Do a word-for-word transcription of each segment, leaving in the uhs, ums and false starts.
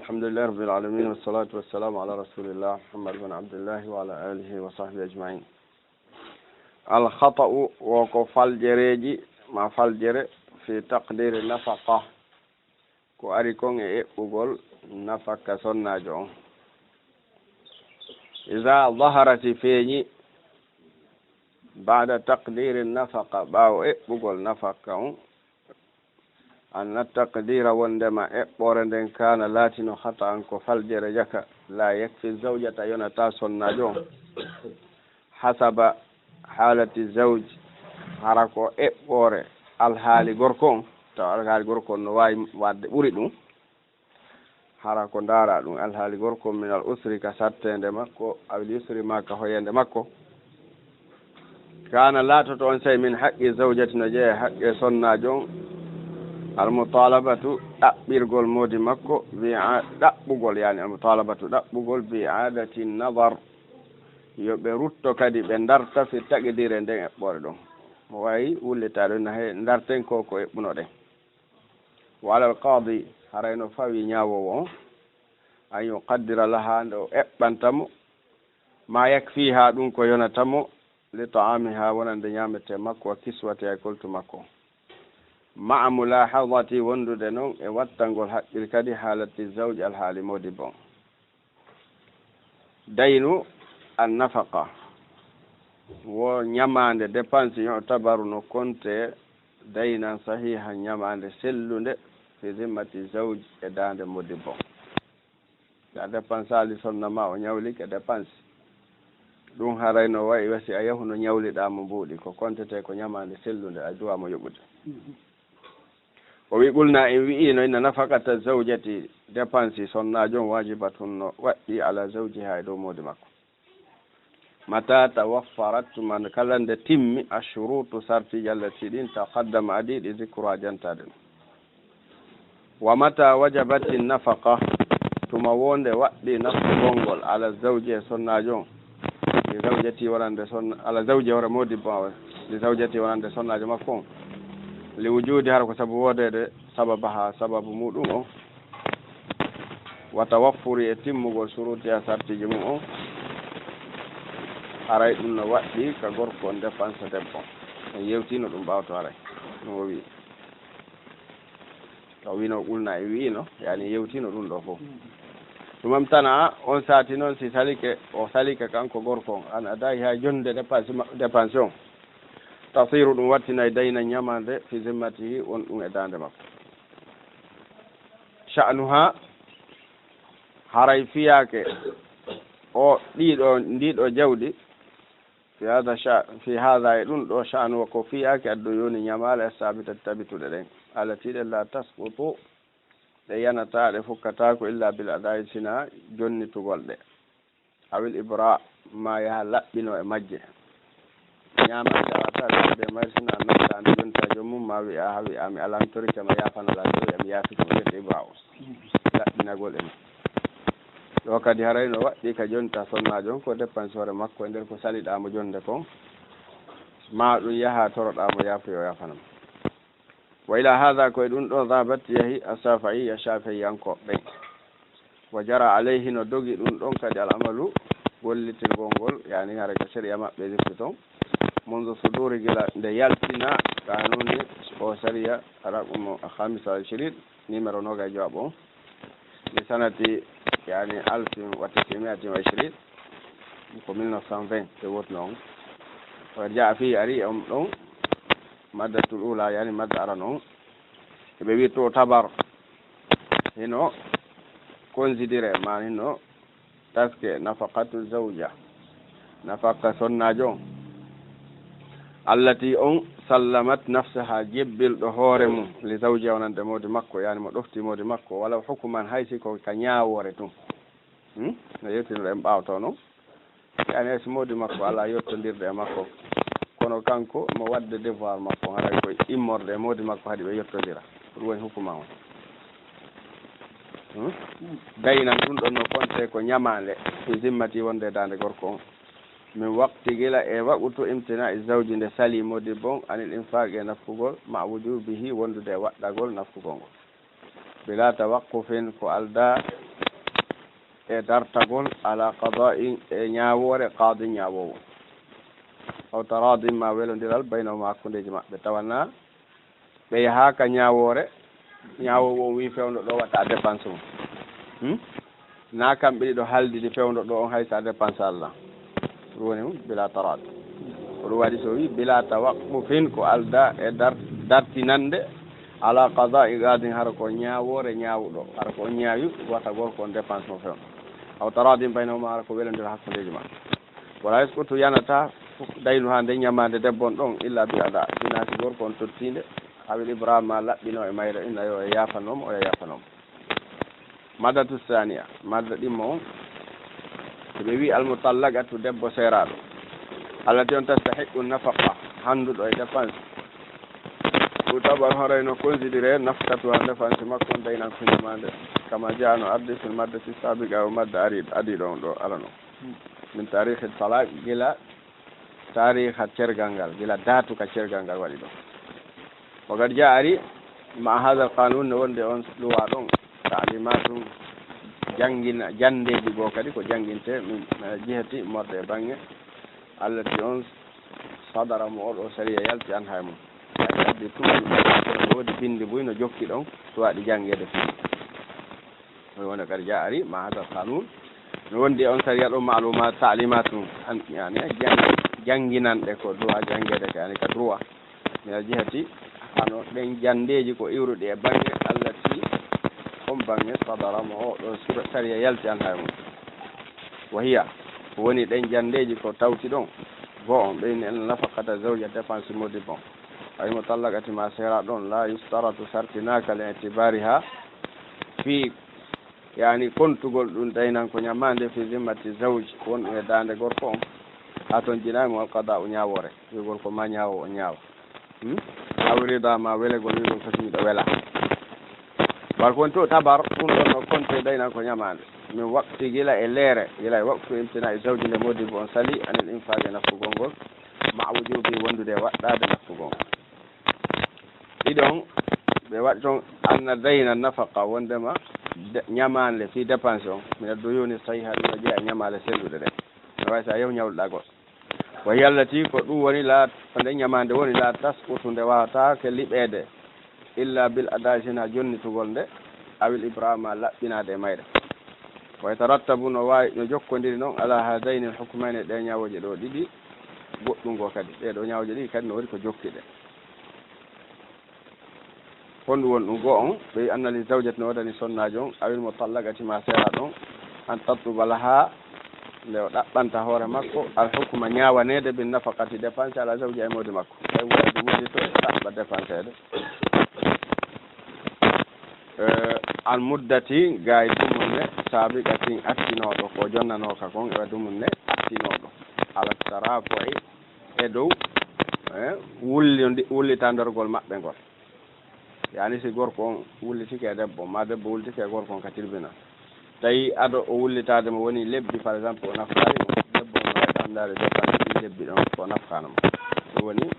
الحمد لله رب العالمين، والصلاة والسلام على رسول الله محمد بن عبد الله وعلى آله وصحبه أجمعين. Alkhata'u wo ko faljereeji ma faljere fi taqdiri nafaqa, ko ari kon e eɓɓugol nafaka sonnaajo on. Iza zaharati feeñi, ba'da taqdiri nafaqa, ɓaawo eɓɓugol nafaka on, anna taqdira wondema eɓɓoore nden kana laatino khata'an ko faljere jaka, la yakfi zawjata yonata sonnaajo on. Hasaba halati zawj, hara ko eɓɓoore alhaali gorko on, tawa alhaali gorko on no waawi waɗde ɓuri ɗum. Hara ko ndaara ɗum alhaali gorko on min al usri ka satteende makko, aw il yusri ma ka hoyeende makko. Kana laatoto on sey min haqqi zawjati no jeeya haqqe sonnaajo on. Al mutalabatu ɗaɓɓirgol moodi makko, bi a-, ɗaɓɓugol yani al mutalabatu ɗaɓɓugol bi aadati nadar. Yo ɓe rutto kadi ɓe ndarta fi taqdire nden eɓɓore ɗon. Mo wawi wullitaɗo na he ndarten ko ko eɓɓunoɗen. Wa alal qadi, haray no fawi ñaawowo on, an yuqaddira laha nde o eɓɓanta mo, ma yakfiha ɗum ko yonata mo, li ta'amiha wonande ñaamete makko, wa kiswatiha e koltu makko. Ma'a mulahadati wondude non e wattangol haqqil kadi halati zawj alhaali modibbo on. Daynu an nafaqa wo ñamaande dépense yu'tabaru no konte daynan sahihan ñamaande sellunde fi zimmati zawj e daande modibbo. Si a dépensaali sonna ma o ñawlike dépense ɗum haray no wayi wa si a yahuno ñawliɗaa mo mbuuɗi ko kontete ko ñamaande sellunde a duwa mo yoɓude. O wi qulna en wi'ino inna nafaqata zawjati dépense sonnaajo on wajibatun no waɗɗi ala zawjiha e dow moodi makko. Mata tawaffarat tuma kala nde timmi ashurutu sartiiji allati ɗin taqaddama adiɗi zikruha jantaade ɗum. Wa mata wajabati nafaqa tuma wonde waɗɗi nafqugol ngol ala zawji e sonnaajo on. Li zawjati wonande son ala zawji hore modibbo on. Li zawjati wonande sonnaajo makko on. Li wujudi hara ko sabu woodede sababaha sababu muɗum on. Wa tawaffuri e timmugol suruti a sartiji mum on. Haray ɗum no waɗɗi ka gorko on dépense debbo on. En yewtino ɗum ɓawto haray. Ɗum o wi. Taw wino qulna e wi'ino, yani yewtino ɗum ɗo fof. Ɗum am tana on sati noon si salike, o salike kanko gorko on, an adayi ha jonde dépense ma-, dépense on. Tasiru ɗum wattinay dayna ñamande fi zimmatihi on ɗum e dande makko. Sha'nuha haray fiyake o ɗiɗo, ndiɗo jawdi. Fi hada sha-, fi hada e ɗum ɗo sha'nu wa ko fiyake addo yoni ñamale as-sabita tabituɗe ɗen. Alati ɗe la tasqutu ɗe yanata ɗe fukkatako illa bil ada'i sina jonnitugol ɗe. Awil ibra ma yaha laɓɓino e majje. Ñamande a wata ɓe mayre sina nokka mi yonta joom mum ma wi'a ha wi'a mi alantorike ma yafana la wi'a mi yafike mo ƴetta ibra o. Laɓɓinagol e mum. Ɗo kadi haray no waɗɗi ka jonta sonnaajo on ko dépense hoore makko e nder ko saliɗaa mo jonde kon. Ma ɗum yaha toroɗaa mo yaafuya o yaafana mo. Wa ila hada ko e ɗum ɗon dhahabat yahi asafa'i ya shafi'iyankoɓe ɓen. Wa jara alayhi no dogi ɗum ɗon kadi al amalu gollitirgol ngol yani haray ko shari'a maɓɓe defti ton. Mundu suduri gila nde yaltina kanuni o shari'a raqmu khamisa wa ishirin numéro noga e jowaɓo on. Li sanati yani alfin wa tisimiatin wa ishirin ko mille neuf cent vingt ɓe wotno on. Wa jaa fi ari on ɗon maddatul ula yani madda aran on. Ɓe wi to tabar hino considéré ma hino taske nafaqatu zawja nafaqa sonnaajo on. Allati on sallamat nafsaha jebbilɗo hoore mum li zawji wonande moodi makko yani mo ɗofti moodi makko walaw hukuman hay si ko ka ñaawoore tun. Hmm? No yewtino ɗen ɓaawto non. Yani hay si moodi makko alaa yottondirde e makko kono kanko mo waɗde devoir makko haray koye immorde e moodi makko haɗi ɓe yottondira. Ɗum woni hukuma on. Hmm? Daynan ɗum ɗon no konte ko ñamaande fi zimmati wonde e daande gorko on. Min waqti gila e waqutu imtina e zawji nde sali modibbo on anil infaqi e nafkugol ma wujubihi wondude e waɗɗagol nafkugol ngol. Bila tawaqqufin ko alda e dartagol, ala qada'in, e ñaawoore, qaadin, ñaawoowo. Aw taradin, ma welondiral, baynahuma, hakkundeeji maɓɓe, tawa na ɓe yahaaka ñaawoore, ñaawoowo on wi'i fewndo ɗo watta dépense mum. Hmm? Na kamɓe ɗiɗo haldidi fewndo ɗo on hay sa dépense Allah. Ɗum woni mum bila tarad. Ko ɗum waɗi so wi'i bila tawaqqufin ko alda e dar-, dartinande ala qada'i gadin hara ko ñaawoore ñaawuɗo. Hara ko on ñaawi wata gorko on dépense mo fewndo. Aw taradin baynahuma hara ko welondira hakkundeeji maɓɓe. Wala yasqutu yanata daynu ha nde ñamaande debbo on ɗon illa bil ada. Sina si gorko on tottiinde. Awil ibrahima laɓɓino e mayre inna yo e yaafanoomo, oya yaafanoomo. Maddatu saniya, madda ɗimmo on, so ɓe wi almutallaqatu debbo seeraaɗo, allati on tastahiqu nafaqa, hannduɗo e dépense, tutabar horay no considéré nafqatu ha dépense makko on daynan ko ñamaande, kama jaa no ardi fil maddati sabiqa o madda ari, adiɗo on ɗo arano. Min tarikhi talaq gila taariha cergal ngal, gila daatu ka cergal ngal waɗi ɗon. Wa qad jaa ari ma hadha al qanun, no wonde on luwa ɗon, ta'limatun, janngina, janndeeji goo kadi ko jannginte min, eh, jihati morde e baŋŋe, allati on sadara mo oɗo sariya yalti an hay mum. Ay addi tun, no woodi binndi buy no jokki ɗon, ɗuwaɗi janngeede fii. Ɗum woni kadi jaa ari ma hada qanun. No wondi e on sariya ɗo ma'lumat, ta'limat ɗum. An, yani, jang-, jannginanɗe ko droit janngeede ka, yani ka droit. Min al jihati, hano ɗen janndeeji ko iwruɗi e baŋŋe allati, on baŋŋe sadara mo o ɗo sura-, sariya yalti an hay mum. Wa hiya, ko woni ɗen janndeeji ko tawti ɗon. Go on, ɓeyni en nafaqata zawja dépense modibbo. Ay mutallaqati ma seera ɗon, la yustaratu sartinaaka li itibariha fi Yani, kontugol ɗum daynan ko ñamaande fi zimmati zawj, wonɗum e daande gorko on, haa toon jinaay mo alqada o ñaawoore, wi'ugol ko ma ñaawo o ñaawa. Hmm? Aw rida ma welegol, wi'ugol kasi miɗo wela. Bal ko woni to tabar, ɗum ɗon no konte daynan ko ñamaande. Min waqti gila e leere, gila e waqtu imtina e zawji nde modibbo on sali, anil infaqe nafqugol ngol, ma wujubi wondude e waɗɗaade nafqugol ngol. Ɗiɗon, ɓe waɗi toon anna dayna nafaqa, wondema de-, ñamaande fii dépense on, mina duyuni sahiha, ɗum no jeyaa e ñamaale selluɗe ɗe. No wayi so a yew ñawluɗaa goɗɗo. Wa hiya allati, ko ɗum woni la, ko nden ñamaande woni la tasqutu, nde waawataake liɓeede, illa bil adai, sina jonnitugol nde, awil ibra, ma laɓɓinaade e mayre. Wa yatarattabu, no waawi, no jokkondiri noon, ala hadayni al hukmayni, ɗe ñawooje ɗo ɗiɗi, goɗɗum goo kadi. Ɗee ɗo ñawooje ɗiɗi kadi no woni ko jokki ɗe. Honɗum woni ɗum? Goo on, ɓe annali zawjati no woodani sonnaajo on, awil mutallaqati ma seera ɗon, an tatluba laha, nde o ɗaɓɓanta hoore makko, al hukma ñaawaneede, bin nafaqati dépense ala zawji e moodi makko. Tawi wonde ɗum woni to e ɗaɓɓa dépenseede. Eh, al muddati, gaay dumunne, saabiqatin attinooɗo, ko jonnanooka kon, e dumunne attinooɗo. Ala tarafu'i, e dow, eh, wulli-, wullitandorgol maɓɓe ngol. Yani si gorko on wullitike e debbo, ma debbo wullitike e gorko on ka tribunal. Tawi ado o wullitaade mo woni lebbi, par exemple, o nafqaali mo, debbo on no wawi anndaade jokkande ɗin lebbi ɗon ko nafqaano mo. Ɗum woni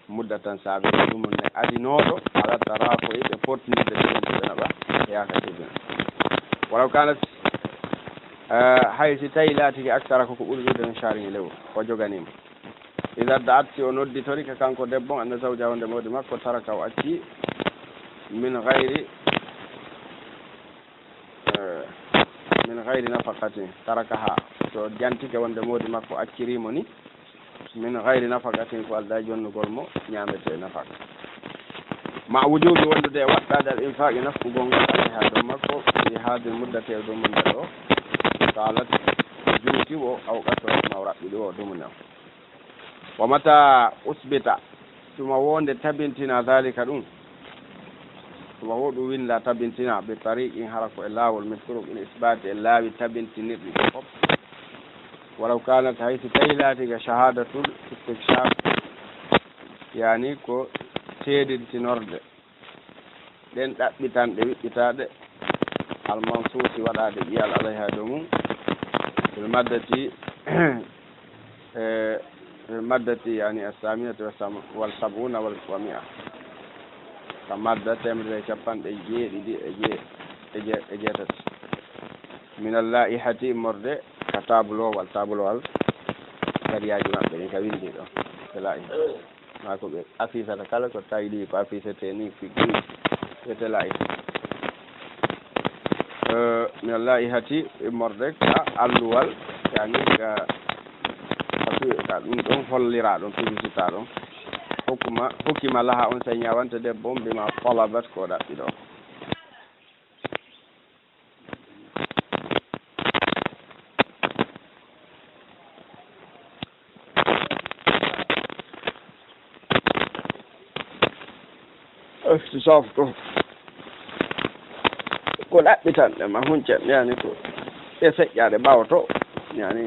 muddatan saabiqa, ɗum ne adinooɗo, ala tarafu'i ɓe fotnirde ɓe woni ɓe naɓa yaaka tribunal. Walaw kanat, eh, hay si tawi laatike aksara ko ko ɓuri ɗuuɗe min shahrin e lewru, o joganiima. Iza da'at, si o nodditori ka kanko debbo on, anna zawja, wonde moodi makko, taraka, o acci, min gayri, eh, min gayri nafaqatin, tarakaha, so jantike wonde moodi makko acciri mo ni, min gayri nafaqatin, ko aldaa jonnugol mo ñaamete nafaka. Ma wujubi wondude e waɗɗaade al infaqi nafqugol ngol alayha dow makko, fi hadil muddati e dow mo nde ɗo, talat juuti wo, aw qasara ma o raɓɓiɗi wo, dumunne o. Wa mata usbita, tuma wo nde tabintina dhalika ɗum, tuma wo ɗum winda tabintina, bi tariqin hara ko e laawol, min turuq il isbati e laawi tabintinirɗi ɗi fof. Walaw kanat hay si tawi laati ka shahadatul istikshaf, yani ko seedintinorde. Ɗen ɗaɓɓitanɗe wiɗɗitaaɗe, al mansuusi waɗaaɗe ƴiyal alayha dow mum, fil maddati, e, fil maddati, yani, assaminati wa sam-, wal sab'una wal, wa mi'a. Ka madda teemedere e capanɗe jeeɗiɗi e jee-, e jee-, e jeetati. Min al-laa'ihati, immorde ka taabulowal, taabulowal sariyaaji maɓɓe ɗin ka winndi ɗon. E laa'iha. Maa ko ɓe afisata kala ko tawi ɗi ko afisetee ni figure, wiyetee laa'iha. Eh, min al-laa'ihati, immorde ka alluwal, yani ka, ka fi-, ka ɗum ɗon holliraa ɗon, publicité ɗon. Hukuma, hukima laha, on sey ñaawante debbo on, bima talabat, ko ɗaɓɓi ɗon. Ihtisas ko, ko ɗaɓɓitanɗe ma huncen, yani ko ɗe feƴƴaɗe ɓawto, yani.